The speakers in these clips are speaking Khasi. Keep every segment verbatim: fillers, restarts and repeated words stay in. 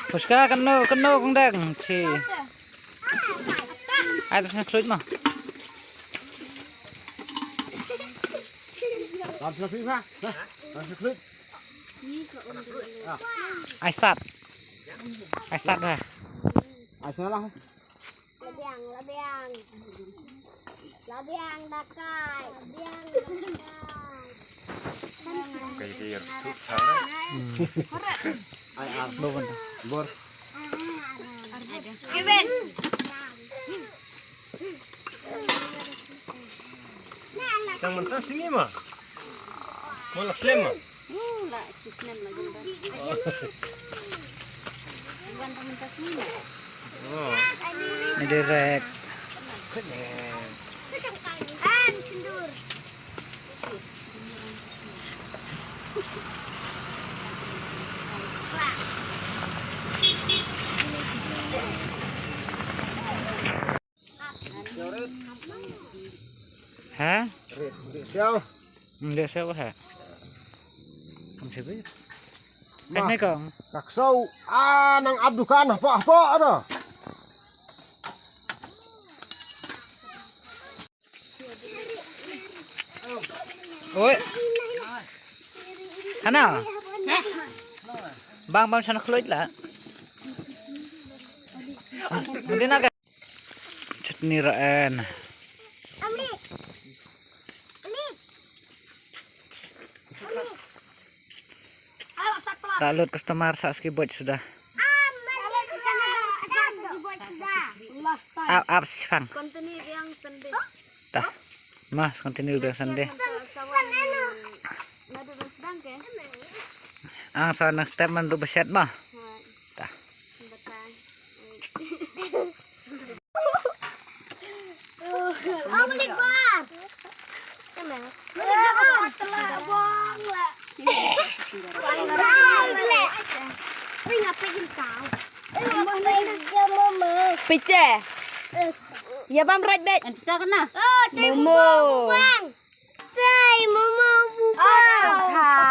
Puska, kano, kano kong dek chi. Ai, terus ngekluit mah. Ai sat. Ai sat dah. Ai sat lah. Labiang, labiang. Labiang dakai. Labiang dakai. Kayak dia harus tuh salah. Ai, ah, bor, bor. Kevin. Tang mentah sini mah. Malah slem mah. Ini direct. Ha? Rit, rit siau. Hmm, rit siau ha. Kam sibit. Mah. Eh, ni kong. Kaksau, ah, nang abdukan, apa, apa, ada. Oi. Hana. Bang, bang, sana keluar lah. Nanti nak. Chutney raen. Ka lut customer sa ski bot suda. Ap, ap, sipang. Continue biang Sunday. Tah. Mah, continue biang Sunday. Ang sa nang step man du beset mah. Tah. Pete. Ya bam right back. Momo. Momo. Momo.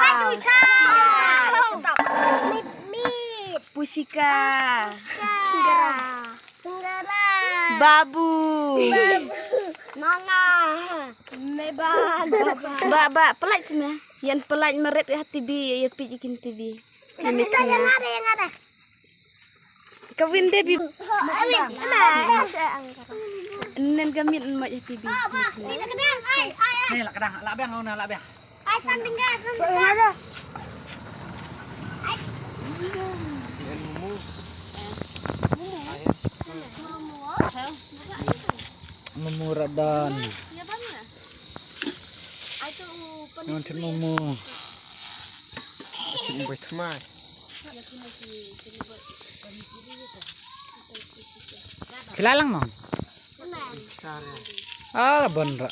Padu chow. Mit mit. Pusika. Pusika. Tenggara. Babu. Babu. Nana. Meban. Ba, ba, pelat sini. Yan pelat meret ha T V, ya piji kin T V. Yang ada, yang ada, yang ada. Kawin deh bi. Kawin. Nen kami mai ha T V. Ni la kedang, ai, ai, ai. Ni la kedang, la biang, la biang. Ai, sanding dah, sanding dah. Momo radan. Nanti momo. Momo. Kilalang mo. Ah, bon ra.